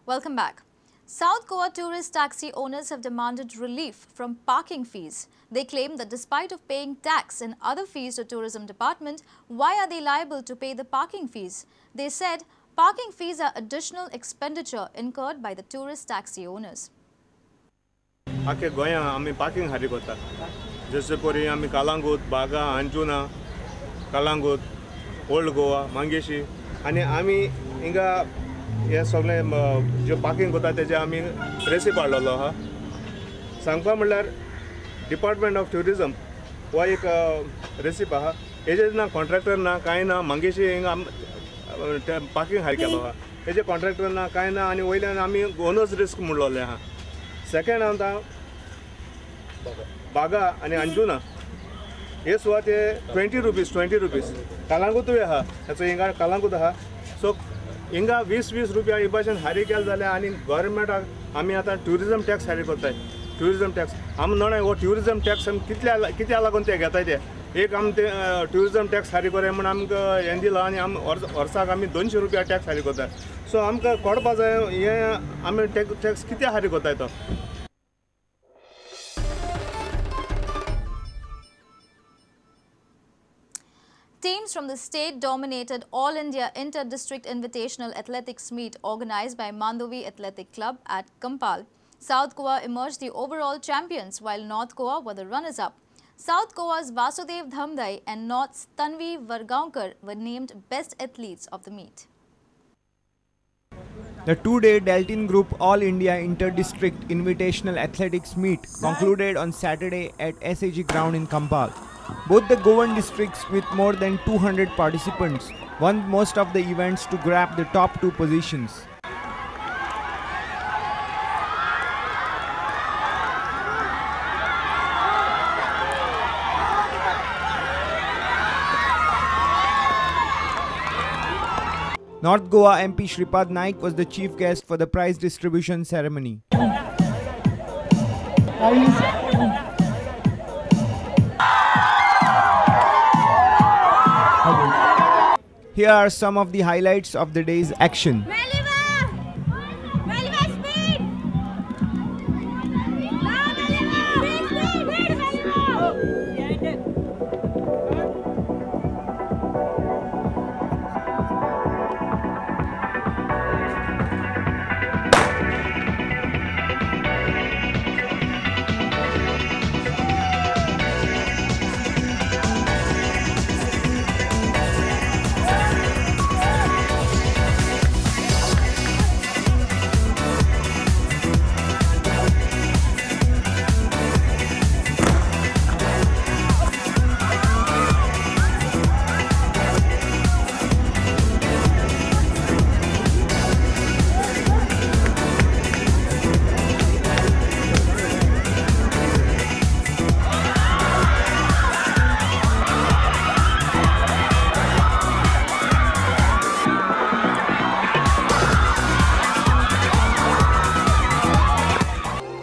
Welcome back. South Goa tourist taxi owners have demanded relief from parking fees. They claim that despite of paying tax and other fees to tourism department, why are they liable to pay the parking fees? They said parking fees are additional expenditure incurred by the tourist taxi owners. आखे गोंया आमी parking हारी करता, जशे परी आमी Calangute, Baga, Anjuna, Calangute, old Goa, Mangeshi आनी आमी हिंगा हे सगळे जे पार्किंग करता तेजे आमी रेसिप हाडलेलो आहा. सांगपा म्हणल्यार डिपार्टमेंट ऑफ ट्युरिजम हो एक रेसिप आहा, हेजेर ना कॉन्ट्रॅक्टर ना कांय ना. मंगेशी हिंगा पार्किंग हारी केलो आहा, हेजे कॉन्ट्रॅक्टर ना कांय ना आनी वयल्यान आमी ओनर्स रिस्क म्हणलोले आहा. सेकेंड आतां बागा आनी अंजुना हे सुवाते 20 रुपीज 20 रुपीज कालांगुतूय आहा, हेचो हिंगा कालांगूत आहा. सो हिंगा 20-20 रुपया हे भाशेन हारी केले जाल्यार आनी गव्हर्मेंटाक आमी आतां ट्युरिजम टॅक्स हारी करताय. ट्युरिजम टॅक्स आमी नोणाय हो ट्युरिजम टॅक्स आमी कितल्या कित्या लागून ते घेताय ते एक आमी ते ट्युरिजम टॅक्स हारी करया म्हूण आमकां हें दिलां आनी आमी वर्साक आमी 200 रुपया टॅक्स हारी करताय. सो आमकां कळपा जाय हें आमी टॅक्स कित्याक हारी करताय तो. Teams from the state-dominated All India Inter-District Invitational Athletics Meet organized by Mandovi Athletic Club at Campal. South Goa emerged the overall champions while North Goa were the runners-up. South Goa's Vasudev Dhamdai and North's Tanvi Vargaonkar were named best athletes of the meet. The two-day Deltin Group All India Inter-District Invitational Athletics Meet concluded on Saturday at SAG Ground in Campal. Both the Goan districts with more than 200 participants won most of the events to grab the top two positions. North Goa MP Shripad Naik was the chief guest for the prize distribution ceremony. Here are some of the highlights of the day's action.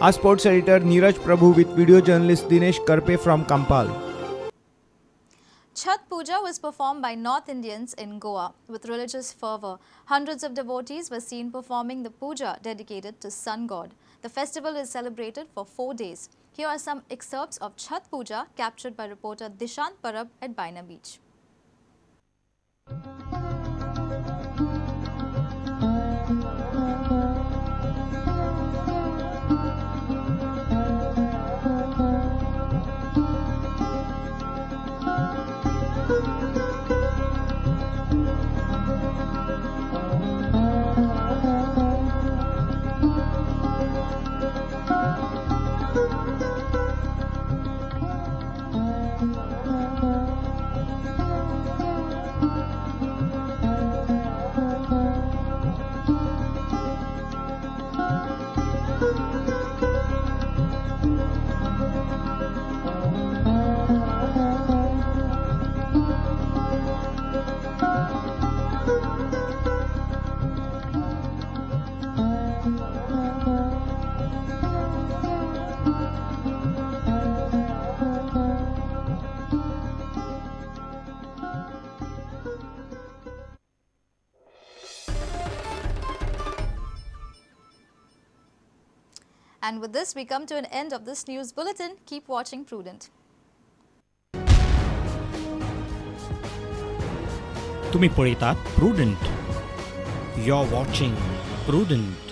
Our sports editor Neeraj Prabhu with video journalist Dinesh Karpe from Campal. Chhath Puja was performed by North Indians in Goa with religious fervour. Hundreds of devotees were seen performing the puja dedicated to Sun God. The festival is celebrated for 4 days. Here are some excerpts of Chhath Puja captured by reporter Dishant Parab at Baina Beach. And with this, we come to an end of this news bulletin. Keep watching Prudent. तुम्ही पळयतात Prudent. You are watching Prudent.